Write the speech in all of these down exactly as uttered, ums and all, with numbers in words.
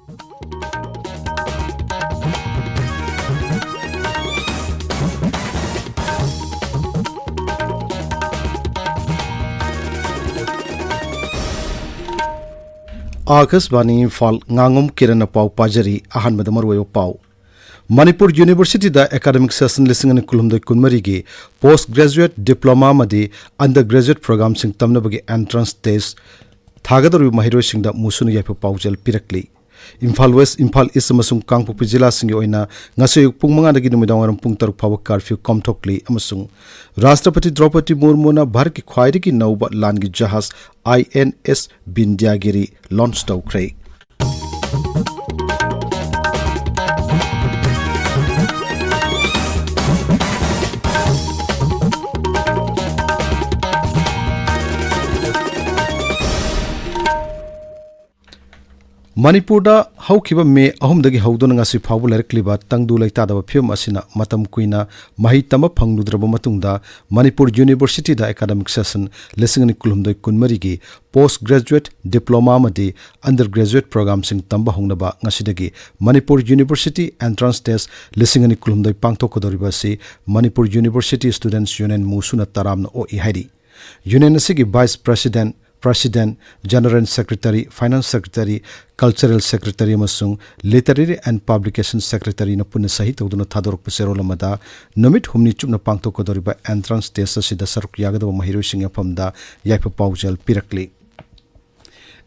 ꯑꯥꯀꯥꯁꯕꯥꯅꯤ ꯏꯝꯐꯥꯜ, ꯉꯥꯉꯣꯝ ꯀꯤꯔꯟꯅ ꯄꯥꯎ ꯄꯥꯖꯔꯤ꯫ ꯑꯍꯥꯟꯕꯗ ꯃꯔꯨꯑꯣꯏꯕ ꯄꯥꯎ꯫ ꯃꯅꯤꯄꯨꯔ ꯌꯨꯅꯤꯚꯔꯁꯤꯇꯤꯗ ꯑꯦꯀꯥꯗꯃꯤꯛ ꯁꯦꯁꯟ ꯂꯤꯁꯤꯡ ꯑꯅꯤ ꯀꯨꯟꯍꯨꯝꯗꯣꯏ ꯀꯨꯟꯃꯔꯤꯒꯤ ꯄꯣꯁ ꯒ꯭ꯔꯦꯖꯨꯑꯦꯠ, ꯗꯤꯄ꯭ꯂꯣꯃꯥ ꯑꯃꯗꯤ ꯑꯟꯗꯔ ꯒ꯭ꯔꯦꯖꯨꯑꯦꯠ ꯄ꯭ꯔꯣꯒ꯭ꯔꯥꯝꯁꯤꯡ ꯇꯝꯅꯕꯒꯤ ꯑꯦꯟꯇ꯭ꯔꯥꯟꯁ ꯇꯦꯁ ꯊꯥꯒꯗꯧꯔꯤꯕ ꯃꯍꯩꯔꯣꯏꯁꯤꯡꯗ ꯃꯨꯁꯨꯅ ꯌꯥꯏꯐ ꯄꯥꯎꯖꯦꯜ ꯄꯤꯔꯛꯂꯤ꯫ ꯏꯝꯐꯥꯜ ꯋꯦꯁ, ꯏꯝꯐꯥꯜ ꯏꯁ ꯑꯃꯁꯨꯡ ꯀꯥꯡꯄꯣꯛꯄꯤ ꯖꯤꯂꯥꯁꯤꯡꯒꯤ ꯑꯣꯏꯅ ꯉꯁꯤ ꯑꯌꯨꯛ ꯄꯨꯡ ꯃꯉꯥꯗꯒꯤ ꯅꯨꯃꯤꯗꯥꯡ ꯋꯥꯏꯔꯝ ꯄꯨꯡ ꯇꯔꯨꯛ ꯐꯥꯎꯕ ꯀꯥꯔꯐ꯭ꯌꯨ ꯀꯣꯝꯊꯣꯛꯂꯤ ꯑꯃꯁꯨꯡ ꯔꯥꯁꯇ꯭ꯔꯄꯇꯤ ꯗ꯭ꯔꯧꯄꯗꯤ ꯃꯨꯔꯃꯨꯅ ꯚꯥꯔꯠꯀꯤ ꯈ꯭ꯋꯥꯏꯗꯒꯤ ꯅꯧꯕ ꯂꯥꯟꯒꯤ ꯖꯍꯥꯖ ꯑꯥꯏ ꯑꯦꯟ ꯑꯦꯁ ꯕꯤꯟꯗ꯭ꯌꯥꯒꯤꯔꯤ ꯂꯣꯟꯆ ꯇꯧꯈ꯭ꯔꯦ꯫ ꯃꯅꯤꯄꯨꯔꯗ ꯍꯧꯈꯤꯕ ꯃꯦ ꯑꯍꯨꯝꯗꯒꯤ ꯍꯧꯗꯨꯅ ꯉꯁꯤ ꯐꯥꯎꯕ ꯂꯩꯔꯛꯂꯤꯕ ꯇꯪꯗꯨ ꯂꯩꯇꯥꯗꯕ ꯐꯤꯕꯝ ꯑꯁꯤꯅ ꯃꯇꯝ ꯀꯨꯏꯅ ꯃꯍꯩ ꯇꯝꯕ ꯐꯪꯂꯨꯗ꯭ꯔꯕ ꯃꯇꯨꯡꯗ ꯃꯅꯤꯄꯨꯔ ꯌꯨꯅꯤꯚꯔꯁꯤꯇꯤꯗ ꯑꯦꯀꯥꯗꯃꯤꯛ ꯁꯦꯁꯟ ꯂꯤꯁꯤꯡ ꯑꯅꯤ ꯀꯨꯟꯍꯨꯝꯗꯣꯏ ꯀꯨꯟꯃꯔꯤꯒꯤ ꯄꯣꯁ ꯒ꯭ꯔꯦꯖꯨꯑꯦꯠ, ꯗꯤꯄ꯭ꯂꯣꯃꯥ ꯑꯃꯗꯤ ꯑꯟꯗꯔ ꯒ꯭ꯔꯦꯖꯨꯑꯦꯠ ꯄ꯭ꯔꯣꯒ꯭ꯔꯥꯝꯁꯤꯡ ꯇꯝꯕ ꯍꯧꯅꯕ ꯉꯁꯤꯗꯒꯤ ꯃꯅꯤꯄꯨꯔ ꯌꯨꯅꯤꯚꯔꯁꯤꯇꯤ ꯑꯦꯟꯇ꯭ꯔꯥꯟꯁ ꯇꯦꯁ ꯂꯤꯁꯤꯡ ꯑꯅꯤ ꯀꯨꯟꯍꯨꯝꯗꯣꯏ ꯄꯥꯡꯊꯣꯛꯀꯗꯧꯔꯤꯕ ꯑꯁꯤ ꯃꯅꯤꯄꯨꯔ ꯌꯨꯅꯤꯚꯔꯁꯤꯇꯤ ꯁ꯭ꯇꯨꯗꯦꯟꯠꯁ ꯌꯨꯅꯤꯌꯟ, ꯃꯨꯁꯨꯅ ꯇꯔꯥꯝꯅ ꯑꯣꯛꯏ ꯍꯥꯏꯔꯤ꯫ ꯌꯨꯅꯤꯌꯟ ꯑꯁꯤꯒꯤ vice president, president, general secretary, finance secretary, cultural secretary ꯑꯃꯁꯨꯡ ꯂꯤꯇꯔꯦꯔꯤ ꯑꯦꯟ ꯄꯕ꯭ꯂꯤꯀꯦꯁꯟ ꯁꯦꯀ꯭ꯔꯦꯇꯔꯤꯅ ꯄꯨꯟꯅ ꯁꯍꯤ ꯇꯧꯗꯨꯅ ꯊꯥꯗꯣꯔꯛꯄ ꯆꯦꯔꯣꯜ ꯑꯃꯗ ꯅꯨꯃꯤꯠ ꯍꯨꯝꯅꯤ ꯆꯨꯞꯅ ꯄꯥꯡꯊꯣꯛꯀꯗꯧꯔꯤꯕ ꯑꯦꯟꯇ꯭ꯔꯥꯟꯁ ꯇꯦꯁ ꯑꯁꯤꯗ ꯁꯔꯨꯛ ꯌꯥꯒꯗꯕ ꯃꯍꯩꯔꯣꯏꯁꯤꯡ ꯃꯐꯝꯗ ꯌꯥꯏꯐ ꯄꯥꯎꯖꯦꯜ ꯄꯤꯔꯛꯂꯤ꯫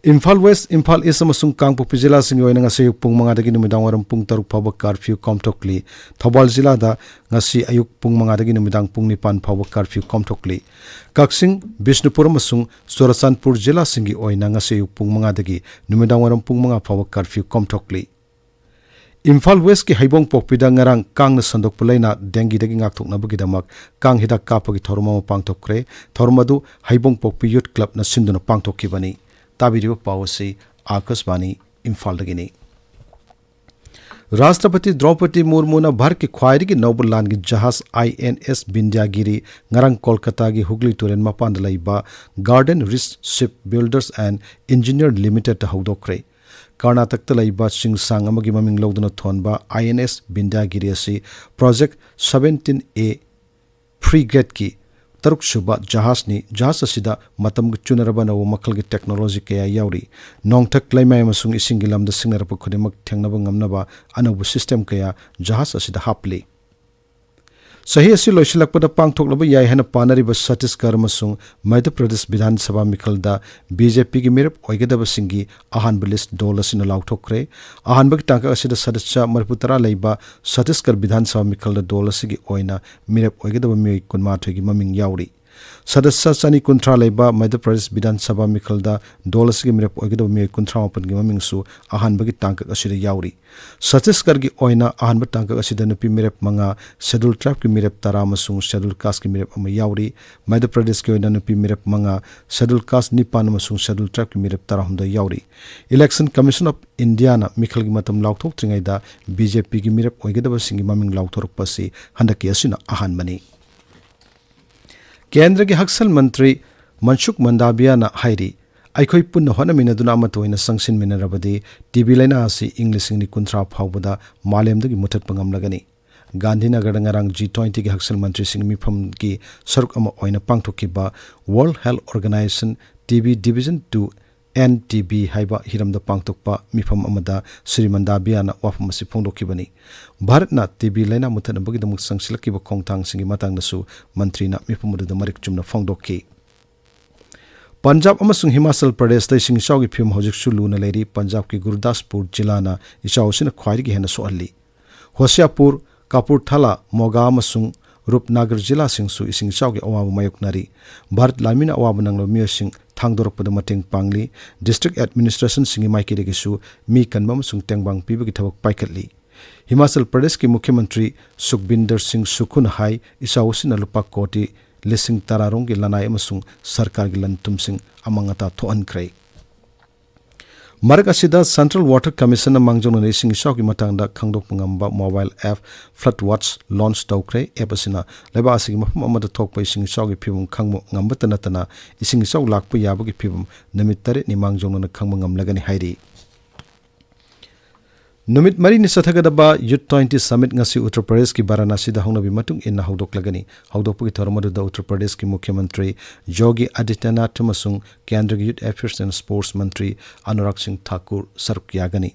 ꯏꯝꯐꯥꯜ ꯋꯦꯁ, ꯏꯝꯐꯥꯜ ꯏꯁ ꯑꯃꯁꯨꯡ ꯀꯥꯡꯄꯣꯛꯄꯤ ꯖꯤꯂꯥꯁꯤꯡꯒꯤ ꯑꯣꯏꯅ ꯉꯁꯤ ꯑꯌꯨꯛ ꯄꯨꯡ ꯃꯉꯥꯗꯒꯤ ꯅꯨꯃꯤꯗꯥꯡ ꯋꯥꯏꯔꯝ ꯄꯨꯡ ꯇꯔꯨꯛ ꯐꯥꯎꯕ ꯀꯥꯔꯐ꯭ꯌꯨ ꯀꯣꯝꯊꯣꯛꯂꯤ꯫ ꯊꯧꯕꯥꯜ ꯖꯤꯂꯥꯗ ꯉꯁꯤ ꯑꯌꯨꯛ ꯄꯨꯡ ꯃꯉꯥꯗꯒꯤ ꯅꯨꯃꯤꯗꯥꯡ ꯄꯨꯡ ꯅꯤꯄꯥꯟ ꯐꯥꯎꯕ ꯀꯥꯔꯐ꯭ꯌꯨ ꯀꯣꯝꯊꯣꯛꯂꯤ꯫ ꯀꯛꯆꯤꯡ, ꯕꯤꯁꯅꯨꯄꯨꯔ ꯑꯃꯁꯨꯡ ꯆꯨꯔꯆꯥꯟꯄꯨꯔ ꯖꯤꯂꯥꯁꯤꯡꯒꯤ ꯑꯣꯏꯅ ꯉꯁꯤ ꯑꯌꯨꯛ ꯄꯨꯡ ꯃꯉꯥꯗꯒꯤ ꯅꯨꯃꯤꯗꯥꯡ ꯋꯥꯏꯔꯝ ꯄꯨꯡ ꯃꯉꯥ ꯐꯥꯎꯕ ꯀꯥꯔꯐ꯭ꯌꯨ ꯀꯣꯝꯊꯣꯛꯂꯤ꯫ ꯏꯝꯐꯥꯜ ꯋꯦꯁꯀꯤ ꯍꯩꯕꯣꯡꯄꯣꯛꯄꯤꯗ ꯉꯔꯥꯡ ꯀꯥꯡꯅ ꯁꯟꯗꯣꯛꯄ ꯂꯥꯏꯅꯥ ꯗꯦꯡꯒꯤꯗꯒꯤ ꯉꯥꯛꯊꯣꯛꯅꯕꯒꯤꯗꯃꯛ ꯀꯥꯡ ꯍꯤꯗꯥꯛ ꯀꯥꯞꯄꯒꯤ ꯊꯧꯔꯝ ꯑꯃ ꯄꯥꯡꯊꯣꯛꯈ꯭ꯔꯦ꯫ ꯊꯧꯔꯝ ꯑꯗꯨ ꯍꯩꯕꯣꯡꯄꯣꯛꯄꯤ ꯌꯨꯠ ꯀ꯭ꯂꯕꯅ ꯁꯤꯟꯗꯨꯅ ꯄꯥꯡꯊꯣꯛꯈꯤꯕꯅꯤ꯫ ꯇꯥꯕꯤꯔꯤꯕ ꯄꯥꯎ ꯑꯁꯤ ꯑꯥꯀꯥꯁꯕꯥꯅꯤ ꯏꯝꯐꯥꯜꯗꯒꯤꯅꯤ꯫ ꯔꯥꯁꯇ꯭ꯔꯄꯇꯤ ꯗ꯭ꯔꯧꯄꯗꯤ ꯃꯨꯔꯃꯨꯅ ꯚꯥꯔꯠꯀꯤ ꯈ꯭ꯋꯥꯏꯗꯒꯤ ꯅꯧꯕ ꯂꯥꯟꯒꯤ ꯖꯍꯥꯖ ꯑꯥꯏ ꯑꯦꯟ ꯑꯦꯁ ꯕꯤꯟꯗ꯭ꯌꯥꯒꯤꯔꯤ ꯉꯔꯥꯡ ꯀꯣꯜꯀꯇꯥꯒꯤ ꯍꯨꯒ꯭ꯂꯤ ꯇꯨꯔꯦꯜ ꯃꯄꯥꯟꯗ ꯂꯩꯕ garden reach shipbuilders and engineer ꯂꯤꯃꯤꯇꯦꯗꯇ ꯍꯧꯗꯣꯛꯈ꯭ꯔꯦ꯫ ꯀꯔꯅꯥꯇꯛꯇ ꯂꯩꯕ ꯆꯤꯡꯁꯥꯡ ꯑꯃꯒꯤ ꯃꯃꯤꯡ ꯂꯧꯗꯨꯅ ꯊꯣꯟꯕ ꯑꯥꯏ ꯑꯦꯟ ꯑꯦꯁ ꯕꯤꯟꯗ꯭ꯌꯥꯒꯤꯔꯤ ꯑꯁꯤ ꯄ꯭ꯔꯣꯖꯦꯛ ꯁꯕꯦꯟꯇꯤꯟ ꯑꯦ ꯐ꯭ꯔꯤꯒꯦꯠꯀꯤ ꯇꯔꯨꯛꯁꯨꯕ ꯖꯍꯥꯖꯅꯤ꯫ ꯖꯍꯥꯖ ꯑꯁꯤꯗ ꯃꯇꯝꯒ ꯆꯨꯅꯔꯕ ꯑꯅꯧꯕ ꯃꯈꯜꯒꯤ ꯇꯦꯛꯅꯣꯂꯣꯖꯤ ꯀꯌꯥ ꯌꯥꯎꯔꯤ꯫ ꯅꯣꯡꯊꯛ, ꯂꯩꯃꯥꯏ ꯑꯃꯁꯨꯡ ꯏꯁꯤꯡꯒꯤ ꯂꯝꯗ ꯁꯤꯡꯅꯔꯛꯄ ꯈꯨꯗꯤꯡꯃꯛ ꯊꯦꯡꯅꯕ ꯉꯝꯅꯕ ꯑꯅꯧꯕ ꯁꯤꯁꯇꯦꯝ ꯀꯌꯥ ꯖꯍꯥꯖ ꯑꯁꯤꯗ ꯍꯥꯞꯂꯤ꯫ ꯆꯍꯤ ꯑꯁꯤ ꯂꯣꯏꯁꯤꯜꯂꯛꯄꯗ ꯄꯥꯡꯊꯣꯛꯂꯕ ꯌꯥꯏ ꯍꯥꯏꯅ ꯄꯥꯅꯔꯤꯕ ꯁꯠꯇꯤꯁꯒꯔ ꯑꯃꯁꯨꯡ ꯃꯙ꯭ꯌ ꯄ꯭ꯔꯗꯦꯁ ꯕꯤꯙꯥꯟ ꯁꯚꯥ ꯃꯤꯈꯜꯗ ꯕꯤ ꯖꯦ ꯄꯤꯒꯤ ꯃꯤꯔꯦꯞ ꯑꯣꯏꯒꯗꯕꯁꯤꯡꯒꯤ ꯑꯍꯥꯟꯕ ꯂꯤꯁ꯭ꯠ ꯗꯣꯜ ꯑꯁꯤꯅ ꯂꯥꯎꯊꯣꯛꯈ꯭ꯔꯦ꯫ ꯑꯍꯥꯟꯕꯒꯤ ꯇꯥꯡꯀꯛ ꯑꯁꯤꯗ ꯁꯗꯁ꯭ꯌ ꯃꯔꯤꯐꯨꯇꯔꯥ ꯂꯩꯕ ꯁꯠꯇꯤꯁꯒꯔ ꯕꯤꯙꯥꯟ ꯁꯚꯥ ꯃꯤꯈꯜꯗ ꯗꯣꯜ ꯑꯁꯤꯒꯤ ꯑꯣꯏꯅ ꯃꯤꯔꯦꯞ ꯑꯣꯏꯒꯗꯕ ꯃꯤꯑꯣꯏ ꯀꯨꯟꯃꯥꯊꯣꯏꯒꯤ ꯃꯃꯤꯡ ꯌꯥꯎꯔꯤ꯫ ꯁꯗꯁ꯭ꯌ ꯆꯅꯤ ꯀꯨꯟꯊ꯭ꯔꯥ ꯂꯩꯕ ꯃꯙ꯭ꯌ ꯄ꯭ꯔꯗꯦꯁ ꯕꯤꯙꯥꯟ ꯁꯚꯥ ꯃꯤꯈꯜꯗ ꯗꯣꯜ ꯑꯁꯤꯒꯤ ꯃꯤꯔꯦꯞ ꯑꯣꯏꯒꯗꯕ ꯃꯤꯑꯣꯏ ꯀꯨꯟꯊ꯭ꯔꯥ ꯃꯥꯄꯟꯒꯤ ꯃꯃꯤꯡꯁꯨ ꯑꯍꯥꯟꯕꯒꯤ ꯇꯥꯡꯀꯛ ꯑꯁꯤꯗ ꯌꯥꯎꯔꯤ꯫ ꯁꯠꯇꯤꯁꯒꯔꯒꯤ ꯑꯣꯏꯅ ꯑꯍꯥꯟꯕ ꯇꯥꯡꯀꯛ ꯑꯁꯤꯗ ꯅꯨꯄꯤ ꯃꯤꯔꯦꯞ ꯃꯉꯥ, ꯁꯦꯗꯨꯜ ꯇ꯭ꯔꯥꯏꯕꯀꯤ ꯃꯤꯔꯦꯞ ꯇꯔꯥ ꯑꯃꯁꯨꯡ ꯁꯦꯗꯨꯜ ꯀꯥꯁꯀꯤ ꯃꯤꯔꯦꯞ ꯑꯃ ꯌꯥꯎꯔꯤ꯫ ꯃꯙ꯭ꯌ ꯄ꯭ꯔꯗꯦꯁꯀꯤ ꯑꯣꯏꯅ ꯅꯨꯄꯤ ꯃꯤꯔꯦꯞ ꯃꯉꯥ, ꯁꯦꯗꯨꯜ ꯀꯥꯁ ꯅꯤꯄꯥꯟ ꯑꯃꯁꯨꯡ ꯁꯦꯗꯨꯜ ꯇ꯭ꯔꯥꯏꯕꯀꯤ ꯃꯤꯔꯦꯞ ꯇꯔꯥꯍꯨꯝꯗꯣꯏ ꯌꯥꯎꯔꯤ꯫ Election Commission of Indiaꯅ ꯃꯤꯈꯜꯒꯤ ꯃꯇꯝ ꯂꯥꯎꯊꯣꯛꯇ꯭ꯔꯤꯉꯩꯗ ꯕꯤ ꯖꯦ ꯄꯤꯒꯤ ꯃꯤꯔꯦꯞ ꯑꯣꯏꯒꯗꯕꯁꯤꯡꯒꯤ ꯃꯃꯤꯡ ꯂꯥꯎꯊꯣꯔꯛꯄ ꯑꯁꯤ ꯍꯟꯗꯛꯀꯤ ꯑꯁꯤꯅ ꯑꯍꯥꯟꯕꯅꯤ꯫ ꯀꯦꯟꯗ꯭ꯔꯒꯤ ꯍꯛꯁꯦꯜ ꯃꯟꯇ꯭ꯔꯤ ꯃꯟꯁꯨꯈ ꯃꯟꯗꯥꯕꯤꯌꯥꯅ ꯍꯥꯏꯔꯤ, ꯑꯩꯈꯣꯏ ꯄꯨꯟꯅ ꯍꯣꯠꯅꯃꯤꯟꯅꯗꯨꯅ ꯑꯃꯠꯇ ꯑꯣꯏꯅ ꯆꯪꯁꯤꯟꯃꯤꯟꯅꯔꯕꯗꯤ ꯇꯤ ꯕꯤ ꯂꯥꯏꯅꯥ ꯑꯁꯤ ꯏꯪ ꯂꯤꯁꯤꯡ ꯑꯅꯤ ꯀꯨꯟꯊ꯭ꯔꯥ ꯐꯥꯎꯕꯗ ꯃꯥꯂꯦꯝꯗꯒꯤ ꯃꯨꯊꯠꯄ ꯉꯝꯂꯒꯅꯤ꯫ ꯒꯥꯟꯙꯤꯅꯒꯔꯗ ꯉꯔꯥꯡ ꯖꯤ ꯇ꯭ꯋꯦꯟꯇꯤꯒꯤ ꯍꯛꯁꯦꯜ ꯃꯟꯇ꯭ꯔꯤꯁꯤꯡꯒꯤ ꯃꯤꯐꯝꯒꯤ ꯁꯔꯨꯛ ꯑꯃ ꯑꯣꯏꯅ ꯄꯥꯡꯊꯣꯛꯈꯤꯕ World Health Organization T B Division two N T B ꯍꯥꯏꯕ ꯍꯤꯔꯝꯗ ꯄꯥꯡꯊꯣꯛꯄ ꯃꯤꯐꯝ ꯑꯃꯗ ꯁ꯭ꯔꯤ ꯃꯟꯗꯥꯕꯤꯌꯥꯅ ꯋꯥꯐꯝ ꯑꯁꯤ ꯐꯣꯡꯗꯣꯛꯈꯤꯕꯅꯤ꯫ ꯚꯥꯔꯠꯅ ꯇꯤ ꯕꯤ ꯂꯥꯏꯅꯥ ꯃꯨꯊꯠꯅꯕꯒꯤꯗꯃꯛ ꯆꯪꯁꯤꯜꯂꯛꯈꯤꯕ ꯈꯣꯡꯊꯥꯡꯁꯤꯡꯒꯤ ꯃꯇꯥꯡꯗꯁꯨ ꯃꯟꯇ꯭ꯔꯤꯅ ꯃꯤꯐꯝ ꯑꯗꯨꯗ ꯃꯔꯤꯛ ꯆꯨꯝꯅ ꯐꯣꯡꯗꯣꯛꯈꯤ꯫ ꯄꯟꯖꯥꯕ ꯑꯃꯁꯨꯡ ꯍꯤꯃꯥꯆꯜ ꯄ꯭ꯔꯗꯦꯁꯇ ꯏꯁꯤꯡ ꯏꯆꯥꯎꯒꯤ ꯐꯤꯕꯝ ꯍꯧꯖꯤꯛꯁꯨ ꯂꯨꯅ ꯂꯩꯔꯤ꯫ ꯄꯟꯖꯥꯕꯀꯤ ꯒꯨꯔꯗꯥꯁꯄꯨꯔ ꯖꯤꯂꯥꯅ ꯏꯆꯥꯎ ꯑꯁꯤꯅ ꯈ꯭ꯋꯥꯏꯗꯒꯤ ꯍꯦꯟꯅ ꯁꯣꯛꯍꯜꯂꯤ꯫ ꯍꯣꯁꯤꯌꯥꯄꯨꯔ, ꯀꯥꯄꯨꯔꯊꯥꯂꯥ, ꯃꯣꯒꯥ ꯑꯃꯁꯨꯡ ꯔꯨꯞꯅꯥꯒꯔ ꯖꯤꯂꯥꯁꯤꯡꯁꯨ ꯏꯁꯤꯡ ꯏꯆꯥꯎꯒꯤ ꯑꯋꯥꯕ ꯃꯥꯌꯣꯛꯅꯔꯤ꯫ ꯚꯥꯔꯠ ꯂꯥꯟꯃꯤꯅ ꯑꯋꯥꯕ ꯅꯪꯂꯕ ꯃꯤꯑꯣꯏꯁꯤꯡ ꯊꯥꯡꯗꯣꯔꯛꯄꯗ ꯃꯇꯦꯡ ꯄꯥꯡꯂꯤ꯫ District Administrationꯁꯤꯡꯒꯤ ꯃꯥꯏꯀꯩꯗꯒꯤꯁꯨ ꯃꯤ ꯀꯟꯕ ꯑꯃꯁꯨꯡ ꯇꯦꯡꯕꯥꯡ ꯄꯤꯕꯒꯤ ꯊꯕꯛ ꯄꯥꯏꯈꯠꯂꯤ꯫ ꯍꯤꯃꯥꯆꯜ ꯄ꯭ꯔꯗꯦꯁꯀꯤ ꯃꯨꯈ꯭ꯌ ꯃꯟꯇ꯭ꯔꯤ ꯁꯨꯈꯕꯤꯟꯗꯔ ꯁꯤꯡ ꯁꯨꯈꯨꯅ ꯍꯥꯏ, ꯏꯆꯥꯎ ꯑꯁꯤꯅ ꯂꯨꯄꯥ ꯀꯣꯇꯤ ꯂꯤꯁꯤꯡ ꯇꯔꯥ ꯔꯣꯝꯒꯤ ꯂꯅꯥꯏ ꯑꯃꯁꯨꯡ ꯁꯔꯀꯥꯔꯒꯤ ꯂꯟ ꯊꯨꯝꯁꯤꯡ ꯑꯃꯥꯡ ꯑꯇꯥ ꯊꯣꯛꯍꯟꯈ꯭ꯔꯦ꯫ ꯃꯔꯛ ꯑꯁꯤꯗ, Central Water Commissionꯅ ꯃꯥꯡꯖꯧꯅꯅ ꯏꯁꯤꯡ ꯏꯆꯥꯎꯒꯤ ꯃꯇꯥꯡꯗ ꯈꯪꯗꯣꯛꯄ ꯉꯝꯕ mobile app Flood Watch launch ꯇꯧꯈ꯭ꯔꯦ꯫ App ꯑꯁꯤꯅ ꯂꯩꯕꯥꯛ ꯑꯁꯤꯒꯤ ꯃꯐꯝ ꯑꯃꯗ ꯊꯣꯛꯄ ꯏꯁꯤꯡ ꯏꯆꯥꯎꯒꯤ ꯐꯤꯕꯝ ꯈꯪꯕ ꯉꯝꯕꯇ ꯅꯠꯇꯅ, ꯏꯁꯤꯡ ꯏꯆꯥꯎ ꯂꯥꯛꯄ ꯌꯥꯕꯒꯤ ꯐꯤꯕꯝ ꯅꯨꯃꯤꯠ ꯇꯔꯦꯠꯅꯤ ꯃꯥꯡꯖꯧꯅꯅ ꯈꯪꯕ ꯉꯝꯂꯒꯅꯤ ꯍꯥꯏꯔꯤ꯫ ꯅꯨꯃꯤꯠ ꯃꯔꯤꯅꯤ ꯆꯠꯊꯒꯗꯕ ꯌꯨꯠ ꯇ꯭ꯋꯦꯟꯇꯤ ꯁꯃꯤꯠ ꯉꯁꯤ ꯎꯠꯇꯔ ꯄ꯭ꯔꯗꯦꯁꯀꯤ ꯕꯥꯔꯥꯅꯥꯁꯤꯗ ꯍꯧꯅꯕꯤ ꯃꯇꯨꯡ ꯏꯟꯅ ꯍꯧꯗꯣꯛꯂꯒꯅꯤ꯫ ꯍꯧꯗꯣꯛꯄꯒꯤ ꯊꯧꯔꯝ ꯑꯗꯨꯗ ꯎꯠꯇꯔ ꯄ꯭ꯔꯗꯦꯁꯀꯤ ꯃꯨꯈ꯭ꯌ ꯃꯟꯇ꯭ꯔꯤ ꯌꯣꯒꯤ ꯑꯗꯤꯇ꯭ꯌꯅꯥꯊ ꯑꯃꯁꯨꯡ ꯀꯦꯟꯗ꯭ꯔꯒꯤ ꯌꯨꯠ ꯑꯦꯐꯤꯌꯔꯁ ꯑꯦꯟ ꯁ꯭ꯄꯣꯔꯠꯁ ꯃꯟꯇ꯭ꯔꯤ ꯑꯅꯨꯔꯥꯒ ꯁꯤꯡ ꯊꯥꯀꯨꯔ ꯁꯔꯨꯛ ꯌꯥꯒꯅꯤ꯫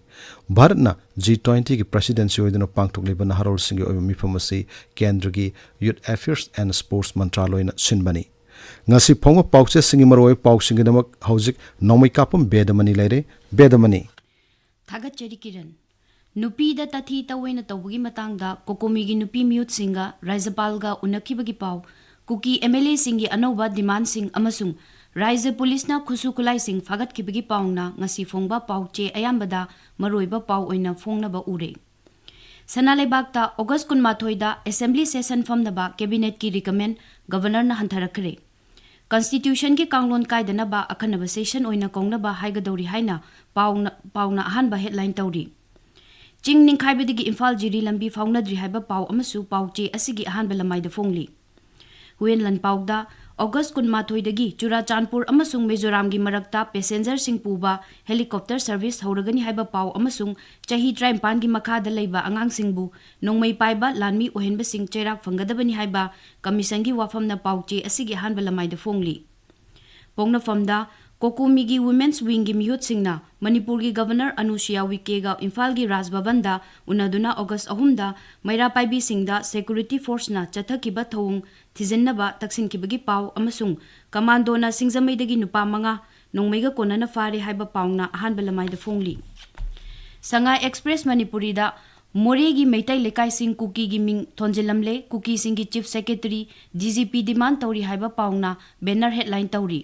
ꯚꯥꯔꯠꯅ ꯖꯤ ꯇ꯭ꯋꯦꯟꯇꯤꯒꯤ ꯄ꯭ꯔꯦꯁꯤꯗꯦꯟꯁꯤ ꯑꯣꯏꯗꯨꯅ ꯄꯥꯡꯊꯣꯛꯂꯤꯕ ꯅꯍꯥꯔꯣꯜꯁꯤꯡꯒꯤ ꯑꯣꯏꯕ ꯃꯤꯐꯝ ꯑꯁꯤ ꯀꯦꯟꯗ꯭ꯔꯒꯤ ꯌꯨꯠ ꯑꯦꯐꯤꯌꯔꯁ ꯑꯦꯟ ꯁ꯭ꯄꯣꯔꯠꯁ ꯃꯟꯇ꯭ꯔꯥꯂꯣꯏꯅ ꯁꯤꯟꯕꯅꯤ꯫ ꯉꯁꯤ ꯐꯣꯡꯕ ꯄꯥꯎꯆꯦꯁꯤꯡꯒꯤ ꯃꯔꯨꯑꯣꯏꯕ ꯄꯥꯎꯁꯤꯡꯒꯤꯗꯃꯛ ꯍꯧꯖꯤꯛ ꯅꯣꯡꯃꯩ ꯀꯥꯞꯄꯝ ꯕꯦꯗꯃꯅꯤ ꯂꯩꯔꯦ꯫ ꯕꯦꯗꯃꯅꯤ꯫ ꯊꯥꯒꯠꯆꯔꯤ ꯀꯤꯔꯟ꯫ ꯅꯨꯄꯤꯗ ꯇꯥꯊꯤ ꯇꯧꯑꯣꯏꯅ ꯇꯧꯕꯒꯤ ꯃꯇꯥꯡꯗ ꯀꯣꯀꯣꯃꯤꯒꯤ ꯅꯨꯄꯤ ꯃꯤꯍꯨꯠꯁꯤꯡꯒ ꯔꯥꯖ꯭ꯌꯄꯥꯜꯒ ꯎꯅꯈꯤꯕꯒꯤ ꯄꯥꯎ, ꯀꯨꯀꯤ ꯑꯦꯝ ꯑꯦꯜ ꯑꯦꯁꯤꯡꯒꯤ ꯑꯅꯧꯕ ꯗꯤꯃꯥꯟꯁꯤꯡ ꯑꯃꯁꯨꯡ ꯔꯥꯖ꯭ꯌ ꯄꯨꯂꯤꯁꯅ ꯈꯨꯠꯁꯨ ꯈꯨꯠꯂꯥꯏꯁꯤꯡ ꯐꯥꯒꯠꯈꯤꯕꯒꯤ ꯄꯥꯎꯅ ꯉꯁꯤ ꯐꯣꯡꯕ ꯄꯥꯎ ꯆꯦ ꯑꯌꯥꯝꯕꯗ ꯃꯔꯨꯑꯣꯏꯕ ꯄꯥꯎ ꯑꯣꯏꯅ ꯐꯣꯡꯅꯕ ꯎꯔꯦ꯫ ꯁꯅꯥ ꯂꯩꯕꯥꯛꯇ ꯑꯣꯒꯁ ꯀꯨꯟꯃꯥꯊꯣꯏꯗ ꯑꯦꯁꯦꯝꯕ꯭ꯂꯤ ꯁꯦꯁꯟ ꯐꯝꯅꯕ ꯀꯦꯕꯤꯅꯦꯠꯀꯤ ꯔꯤꯀꯃꯦꯟ ꯒꯕꯔꯅꯔꯅ ꯍꯟꯊꯔꯛꯈ꯭ꯔꯦ꯫ ꯀꯟꯁꯇꯤꯇ꯭ꯌꯨꯁꯟꯒꯤ ꯀꯥꯡꯂꯣꯟ ꯀꯥꯏꯗꯅꯕ ꯑꯈꯟꯅꯕ ꯁꯦꯁꯟ ꯑꯣꯏꯅ ꯀꯧꯅꯕ ꯍꯥꯏꯒꯗꯧꯔꯤ ꯍꯥꯏꯅ ꯄꯥꯎꯅ, ꯄꯥꯎꯅ ꯑꯍꯥꯟꯕ ꯍꯦꯗꯂꯥꯏꯟ ꯇꯧꯔꯤ꯫ ꯆꯤꯡ ꯅꯤꯡꯈꯥꯏꯕꯗꯒꯤ ꯏꯝꯐꯥꯜ ꯖꯤꯔꯤ ꯂꯝꯕꯤ ꯐꯥꯎꯅꯗ꯭ꯔꯤ ꯍꯥꯏꯕ ꯄꯥꯎ ꯑꯃꯁꯨ ꯄꯥꯎ ꯆꯦ ꯑꯁꯤꯒꯤ ꯑꯍꯥꯟꯕ ꯂꯃꯥꯏꯗ ꯐꯣꯡꯂꯤ꯫ ꯍꯨꯌꯦꯟ ꯂꯥꯟꯄꯥꯎꯗ ꯑꯣꯒꯁ ꯀꯨꯟꯃꯥꯊꯣꯏꯗꯒꯤ ꯆꯨꯔꯥꯆꯥꯟꯄꯨꯔ ꯑꯃꯁꯨꯡ ꯃꯤꯖꯣꯔꯥꯝꯒꯤ ꯃꯔꯛꯇ ꯄꯦꯁꯦꯟꯖꯔꯁꯤꯡ ꯄꯨꯕ ꯍꯦꯂꯤꯀꯣꯞꯇꯔ ꯁꯔꯚꯤꯁ ꯍꯧꯔꯒꯅꯤ ꯍꯥꯏꯕ ꯄꯥꯎ ꯑꯃꯁꯨꯡ ꯆꯍꯤ ꯇꯔꯥꯅꯤꯄꯥꯟꯒꯤ ꯃꯈꯥꯗ ꯂꯩꯕ ꯑꯉꯥꯡꯁꯤꯡꯕꯨ ꯅꯣꯡꯃꯩ ꯄꯥꯏꯕ ꯂꯥꯟꯃꯤ ꯑꯣꯏꯍꯟꯕꯁꯤꯡ ꯆꯩꯔꯥꯛ ꯐꯪꯒꯗꯕꯅꯤ ꯍꯥꯏꯕ ꯀꯃꯤꯁꯟꯒꯤ ꯋꯥꯐꯝꯅ ꯄꯥꯎ ꯆꯦ ꯑꯁꯤꯒꯤ ꯑꯍꯥꯟꯕ ꯂꯃꯥꯏꯗ ꯐꯣꯡꯂꯤ꯫ ꯄꯣꯛꯅꯐꯝꯗ ꯀꯣꯀꯣꯃꯤꯒꯤ ꯋꯨꯃꯦꯟꯁ ꯋꯤꯡꯒꯤ ꯃꯤꯍꯨꯠꯁꯤꯡꯅ ꯃꯅꯤꯄꯨꯔꯒꯤ ꯒꯕꯔꯅꯔ ꯑꯅꯨꯁꯨꯌꯥ ꯎꯏꯀꯦꯒ ꯏꯝꯐꯥꯜꯒꯤ ꯔꯥꯖ ꯚꯕꯟꯗ ꯎꯅꯗꯨꯅ ꯑꯣꯒꯁ ꯑꯍꯨꯝꯗ ꯃꯩꯔꯥ ꯄꯥꯏꯕꯤꯁꯤꯡꯗ ꯁꯦꯀ꯭ꯌꯨꯔꯤꯇꯤ ꯐꯣꯔꯁꯅ ꯆꯠꯊꯈꯤꯕ ꯊꯧꯑꯣꯡ ꯊꯤꯖꯤꯟꯅꯕ ꯇꯛꯁꯤꯟꯈꯤꯕꯒꯤ ꯄꯥꯎ ꯑꯃꯁꯨꯡ ꯀꯃꯥꯟꯗꯣꯅ ꯁꯤꯡꯖꯃꯩꯗꯒꯤ ꯅꯨꯄꯥ ꯃꯉꯥ ꯅꯣꯡꯃꯩꯒ ꯀꯣꯟꯅꯅ ꯐꯥꯔꯦ ꯍꯥꯏꯕ ꯄꯥꯎꯅ ꯑꯍꯥꯟꯕ ꯂꯃꯥꯏꯗ ꯐꯣꯡꯂꯤ꯫ ꯁꯉꯥꯏ ꯑꯦꯛꯁꯄ꯭ꯔꯦꯁ ꯃꯅꯤꯄꯨꯔꯤꯗ ꯃꯣꯔꯦꯒꯤ ꯃꯩꯇꯩ ꯂꯩꯀꯥꯏꯁꯤꯡ ꯀꯨꯀꯤꯒꯤ ꯃꯤꯡ ꯊꯣꯟꯖꯤꯜꯂꯝꯂꯦ꯫ ꯀꯨꯀꯤꯁꯤꯡꯒꯤ ꯆꯤꯐ ꯁꯦꯀ꯭ꯔꯦꯇꯔꯤ ꯗꯤ ꯖꯤ ꯄꯤ ꯗꯤꯃꯥꯟ ꯇꯧꯔꯤ ꯍꯥꯏꯕ ꯄꯥꯎꯅ ꯕꯦꯅꯔ ꯍꯦꯗꯂꯥꯏꯟ ꯇꯧꯔꯤ꯫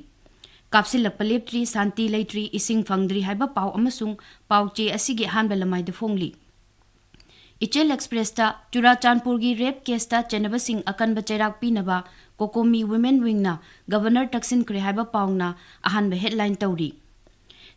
ꯀꯥꯞꯁꯤꯜꯂꯛꯄ ꯂꯦꯞꯇ꯭ꯔꯤ, ꯁꯥꯟꯇꯤ ꯂꯩꯇ꯭ꯔꯤ, ꯏꯁꯤꯡ ꯐꯪꯗ꯭ꯔꯤ ꯍꯥꯏꯕ ꯄꯥꯎ ꯑꯃꯁꯨꯡ ꯄꯥꯎ ꯆꯦ ꯑꯁꯤꯒꯤ ꯑꯍꯥꯟꯕ ꯂꯃꯥꯏꯗ ꯐꯣꯡꯂꯤ꯫ ꯏꯆꯦꯜ ꯑꯦꯛꯁꯄ꯭ꯔꯦꯁꯇ ꯆꯨꯔꯥꯆꯥꯟꯄꯨꯔꯒꯤ ꯔꯦꯞ ꯀꯦꯁꯇ ꯆꯦꯟꯅꯕꯁꯤꯡ ꯑꯀꯟꯕ ꯆꯩꯔꯥꯛ ꯄꯤꯅꯕ ꯀꯣꯀꯣꯃꯤ ꯋꯨꯃꯦꯟ ꯋꯤꯡꯅ ꯒꯕꯔꯅꯔ ꯇꯛꯁꯤꯟꯈ꯭ꯔꯦ ꯍꯥꯏꯕ ꯄꯥꯎꯅ ꯑꯍꯥꯟꯕ ꯍꯦꯗꯂꯥꯏꯟ ꯇꯧꯔꯤ꯫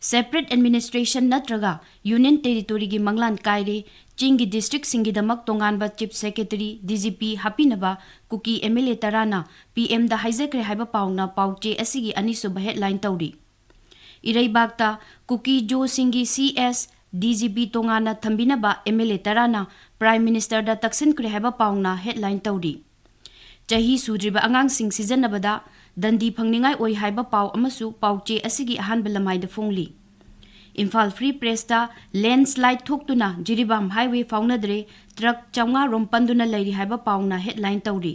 ꯁꯦꯄꯔꯦꯠ ꯑꯦꯗꯃꯤꯅꯤꯁꯇ꯭ꯔꯦꯁꯟ ꯅꯠꯇ꯭ꯔꯒ ꯌꯨꯅꯤꯌꯟ ꯇꯦꯔꯤꯇꯣꯔꯤꯒꯤ ꯃꯪꯂꯥꯟ ꯀꯥꯏꯔꯦ, ꯆꯤꯡꯒꯤ ꯗꯤꯁꯇ꯭ꯔꯤꯛꯁꯤꯡꯒꯤꯗꯃꯛ ꯇꯣꯉꯥꯟꯕ chief secretary, D G P, ꯍꯥꯞꯄꯤꯅꯕ ꯀꯨꯀꯤ ꯑꯦꯝ ꯑꯦꯜ ꯑꯦ ꯇꯔꯥꯅ ꯄꯤ ꯑꯦꯝꯗ ꯍꯥꯏꯖꯈ꯭ꯔꯦ ꯍꯥꯏꯕ ꯄꯥꯎꯅ ꯄꯥꯎ ꯆꯦ ꯑꯁꯤꯒꯤ ꯑꯅꯤꯁꯨꯕ ꯍꯦꯗꯂꯥꯏꯟ ꯇꯧꯔꯤ꯫ ꯏꯔꯩꯕꯥꯛꯇ ꯀꯨꯀꯤ ꯖꯣꯁꯤꯡꯒꯤ ꯁꯤ ꯑꯦꯁ ꯗꯤ ꯖꯤ ꯄꯤ ꯇꯣꯉꯥꯟꯅ ꯊꯝꯕꯤꯅꯕ ꯑꯦꯝ ꯑꯦꯜ ꯑꯦ ꯇꯔꯥꯅ ꯄ꯭ꯔꯥꯏꯝ ꯃꯤꯅꯤꯁꯇꯔꯗ ꯇꯛꯁꯤꯟꯈ꯭ꯔꯦ ꯍꯥꯏꯕ ꯄꯥꯎꯅ ꯍꯦꯗꯂꯥꯏꯟ ꯇꯧꯔꯤ꯫ ꯆꯍꯤ ꯁꯨꯗ꯭ꯔꯤꯕ ꯑꯉꯥꯡꯁꯤꯡ ꯁꯤꯖꯤꯟꯅꯕꯗ ꯗꯟꯗꯤ ꯐꯪꯅꯤꯡꯉꯥꯏ ꯑꯣꯏ ꯍꯥꯏꯕ ꯄꯥꯎ ꯑꯃꯁꯨ ꯄꯥꯎꯆꯦ ꯑꯁꯤꯒꯤ ꯑꯍꯥꯟꯕ ꯂꯃꯥꯏꯗ ꯐꯣꯡꯂꯤ꯫ ꯏꯝꯐꯥꯜ ꯐ꯭ꯔꯤ ꯄ꯭ꯔꯦꯁꯇ ꯂꯦꯟꯁꯂꯥꯏꯠ ꯊꯣꯛꯇꯨꯅ ꯖꯤꯔꯤꯕꯥꯝ ꯍꯥꯏꯋꯦ ꯐꯥꯎꯅꯗ꯭ꯔꯦ, ꯇ꯭ꯔꯛ ꯆꯥꯝꯃꯉꯥ ꯔꯣꯝ ꯄꯟꯗꯨꯅ ꯂꯩꯔꯤ ꯍꯥꯏꯕ ꯄꯥꯎꯅ ꯍꯦꯗꯂꯥꯏꯟ ꯇꯧꯔꯤ꯫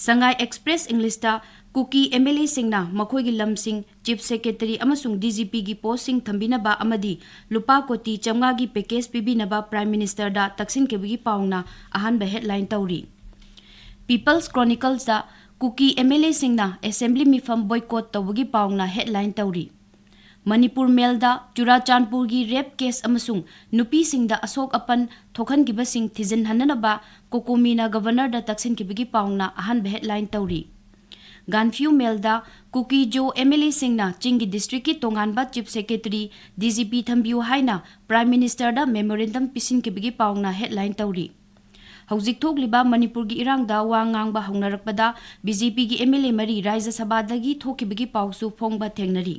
ꯁꯉꯥꯏ ꯑꯦꯛꯁꯄ꯭ꯔꯦꯁ ꯏꯪꯂꯤꯁꯇ ꯀꯨꯀꯤ ꯑꯦꯝ ꯑꯦꯜ ꯑꯦꯁꯤꯡꯅ ꯃꯈꯣꯏꯒꯤ ꯂꯝꯁꯤꯡ ꯆꯤꯐ ꯁꯦꯀ꯭ꯔꯦꯇꯔꯤ ꯑꯃꯁꯨꯡ ꯗꯤ ꯖꯤ ꯄꯤꯒꯤ ꯄꯣꯁꯁꯤꯡ ꯊꯝꯕꯤꯅꯕ ꯑꯃꯗꯤ ꯂꯨꯄꯥ ꯀꯣꯇꯤ ꯆꯥꯝꯃꯉꯥꯒꯤ ꯄꯦꯀꯦꯖ ꯄꯤꯕꯤꯅꯕ ꯄ꯭ꯔꯥꯏꯝ ꯃꯤꯅꯤꯁꯇꯔꯗ ꯇꯛꯁꯤꯟꯈꯤꯕꯒꯤ ꯄꯥꯎꯅ ꯑꯍꯥꯟꯕ ꯍꯦꯗꯂꯥꯏꯟ ꯇꯧꯔꯤ꯫ ꯄꯤꯄꯜꯁ ꯀ꯭ꯔꯣꯅꯤꯀꯜꯁꯇ ꯀꯨꯀꯤ ꯑꯦꯝ ꯑꯦꯜ ꯑꯦꯁꯤꯡꯅ ꯑꯦꯁꯦꯝꯕ꯭ꯂꯤ ꯃꯤꯐꯝ ꯕꯣꯏꯀꯣꯠ ꯇꯧꯕꯒꯤ ꯄꯥꯎꯅ ꯍꯦꯗꯂꯥꯏꯟ ꯇꯧꯔꯤ꯫ ꯃꯅꯤꯄꯨꯔ ꯃꯦꯜꯗ ꯆꯨꯔꯥꯆꯥꯟꯄꯨꯔꯒꯤ ꯔꯦꯞ ꯀꯦꯁ ꯑꯃꯁꯨꯡ ꯅꯨꯄꯤꯁꯤꯡꯗ ꯑꯁꯣꯛ ꯑꯄꯟ ꯊꯣꯛꯍꯟꯈꯤꯕꯁꯤꯡ ꯊꯤꯖꯤꯟꯍꯟꯅꯅꯕ ꯀꯣꯀꯣꯃꯤꯅ ꯒꯕꯔꯅꯔꯗ ꯇꯛꯁꯤꯟꯈꯤꯕꯒꯤ ꯄꯥꯎꯅ ꯑꯍꯥꯟꯕ ꯍꯦꯗꯂꯥꯏꯟ ꯇꯧꯔꯤ꯫ ꯒꯥꯟꯐ꯭ꯌꯨ ꯃꯦꯜꯗ ꯀꯨꯀꯤ ꯖꯣ ꯑꯦꯝ ꯑꯦꯜ ꯑꯦꯁꯤꯡꯅ ꯆꯤꯡꯒꯤ ꯗꯤꯁꯇ꯭ꯔꯤꯛꯀꯤ ꯇꯣꯉꯥꯟꯕ ꯆꯤꯐ ꯁꯦꯀ꯭ꯔꯦꯇꯔꯤ, ꯗꯤ ꯖꯤ ꯄꯤ ꯊꯝꯕꯤꯌꯨ ꯍꯥꯏꯅ ꯄ꯭ꯔꯥꯏꯝ ꯃꯤꯅꯤꯁꯇꯔꯗ ꯃꯦꯃꯣꯔꯦꯟꯗꯝ ꯄꯤꯁꯤꯟꯈꯤꯕꯒꯤ ꯄꯥꯎꯅ ꯍꯦꯗꯂꯥꯏꯟ ꯇꯧꯔꯤ꯫ ꯍꯧꯖꯤꯛ ꯊꯣꯛꯂꯤꯕ ꯃꯅꯤꯄꯨꯔꯒꯤ ꯏꯔꯥꯡꯗ ꯋꯥ ꯉꯥꯡꯕ ꯍꯧꯅꯔꯛꯄꯗ ꯕꯤ ꯖꯦ ꯄꯤꯒꯤ ꯑꯦꯝ ꯑꯦꯜ ꯑꯦ ꯃꯔꯤ ꯔꯥꯖ꯭ꯌ ꯁꯚꯥꯗꯒꯤ ꯊꯣꯛꯈꯤꯕꯒꯤ ꯄꯥꯎꯁꯨ ꯐꯣꯡꯕ ꯊꯦꯡꯅꯔꯤ꯫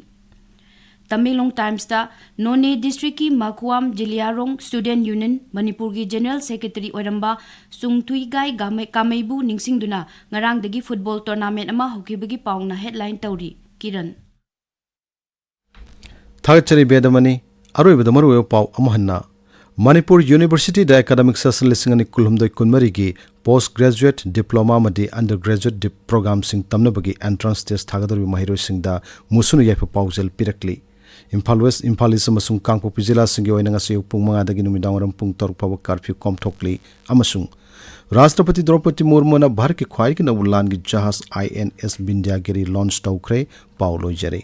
ꯇꯃꯦꯡꯂꯣꯡ ꯇꯥꯏꯝꯁꯇ ꯅꯣꯅꯦ ꯗꯤꯁꯇ꯭ꯔꯤꯛꯀꯤ ꯃꯈꯨꯋꯥꯝ ꯖꯤꯂꯤꯌꯥꯔꯣꯡ ꯁ꯭ꯇꯨꯗꯦꯟꯠ ꯌꯨꯅꯤꯌꯟ ꯃꯅꯤꯄꯨꯔꯒꯤ ꯖꯦꯅꯔꯦꯜ ꯁꯦꯀ꯭ꯔꯦꯇꯔꯤ ꯑꯣꯏꯔꯝꯕ ꯆꯨꯡꯊꯨꯏꯒꯥꯏ ꯒꯥꯃꯩ-, ꯀꯥꯃꯩꯕꯨ ꯅꯤꯡꯁꯤꯡꯗꯨꯅ ꯉꯔꯥꯡꯗꯒꯤ ꯐꯨꯠꯕꯣꯜ ꯇꯣꯔꯅꯥꯃꯦꯟꯠ ꯑꯃ ꯍꯧꯈꯤꯕꯒꯤ ꯄꯥꯎꯅ ꯍꯦꯗꯂꯥꯏꯟ ꯇꯧꯔꯤ꯫ ꯀꯤꯔꯟ꯫ ꯊꯥꯒꯠꯆꯔꯤ ꯕꯦꯗꯃꯅꯤ꯫ ꯑꯔꯣꯏꯕꯗ ꯃꯔꯨꯑꯣꯏꯕ ꯄꯥꯎ ꯑꯃꯨꯛ ꯍꯟꯅ꯫ ꯃꯅꯤꯄꯨꯔ ꯌꯨꯅꯤꯚꯔꯁꯤꯇꯤꯗ ꯑꯦꯀꯥꯗꯃꯤꯛ ꯁꯦꯁꯟ ꯂꯤꯁꯤꯡ ꯑꯅꯤ ꯀꯨꯟꯍꯨꯝꯗꯣꯏ ꯀꯨꯟꯃꯔꯤꯒꯤ ꯄꯣꯁ ꯒ꯭ꯔꯦꯖꯨꯑꯦꯠ, ꯗꯤꯄ꯭ꯂꯣꯃꯥ ꯑꯃꯗꯤ ꯑꯟꯗꯔ ꯒ꯭ꯔꯦꯖꯨꯑꯦꯠ ꯗꯤꯞ-, ꯄ꯭ꯔꯣꯒ꯭ꯔꯥꯝꯁꯤꯡ ꯇꯝꯅꯕꯒꯤ ꯑꯦꯟꯇ꯭ꯔꯥꯟꯁ ꯇꯦꯁ ꯊꯥꯒꯗꯧꯔꯤꯕ ꯃꯍꯩꯔꯣꯏꯁꯤꯡꯗ ꯃꯨꯁꯨꯅꯨ ꯌꯥꯏꯐ ꯄꯥꯎꯖꯦꯜ ꯄꯤꯔꯛꯂꯤ꯫ ꯏꯝꯐꯥꯜ ꯋꯦꯁ, ꯏꯝꯐꯥꯜ ꯏꯁ ꯑꯃꯁꯨꯡ ꯀꯥꯡꯄꯣꯛꯄꯤ ꯖꯤꯂꯥꯁꯤꯡꯒꯤ ꯑꯣꯏꯅ ꯉꯁꯤ ꯑꯌꯨꯛ ꯄꯨꯡ ꯃꯉꯥꯗꯒꯤ ꯅꯨꯃꯤꯗꯥꯡ ꯋꯥꯏꯔꯝ ꯄꯨꯡ ꯇꯔꯨꯛ ꯐꯥꯎꯕ ꯀꯥꯔꯐ꯭ꯌꯨ ꯀꯣꯝꯊꯣꯛꯂꯤ ꯑꯃꯁꯨꯡ ꯔꯥꯁꯇ꯭ꯔꯄꯇꯤ ꯗ꯭ꯔꯧꯄꯗꯤ ꯃꯨꯔꯃꯨꯅ ꯚꯥꯔꯠꯀꯤ ꯈ꯭ꯋꯥꯏꯗꯒꯤ ꯅꯧꯕ ꯂꯥꯟꯒꯤ ꯖꯍꯥꯖ ꯑꯥꯏ ꯑꯦꯟ ꯑꯦꯁ ꯕꯤꯟꯗ꯭ꯌꯥꯒꯤꯔꯤ ꯂꯣꯟꯆ ꯇꯧꯈ꯭ꯔꯦ꯫ ꯄꯥꯎ ꯂꯣꯏꯖꯔꯦ꯫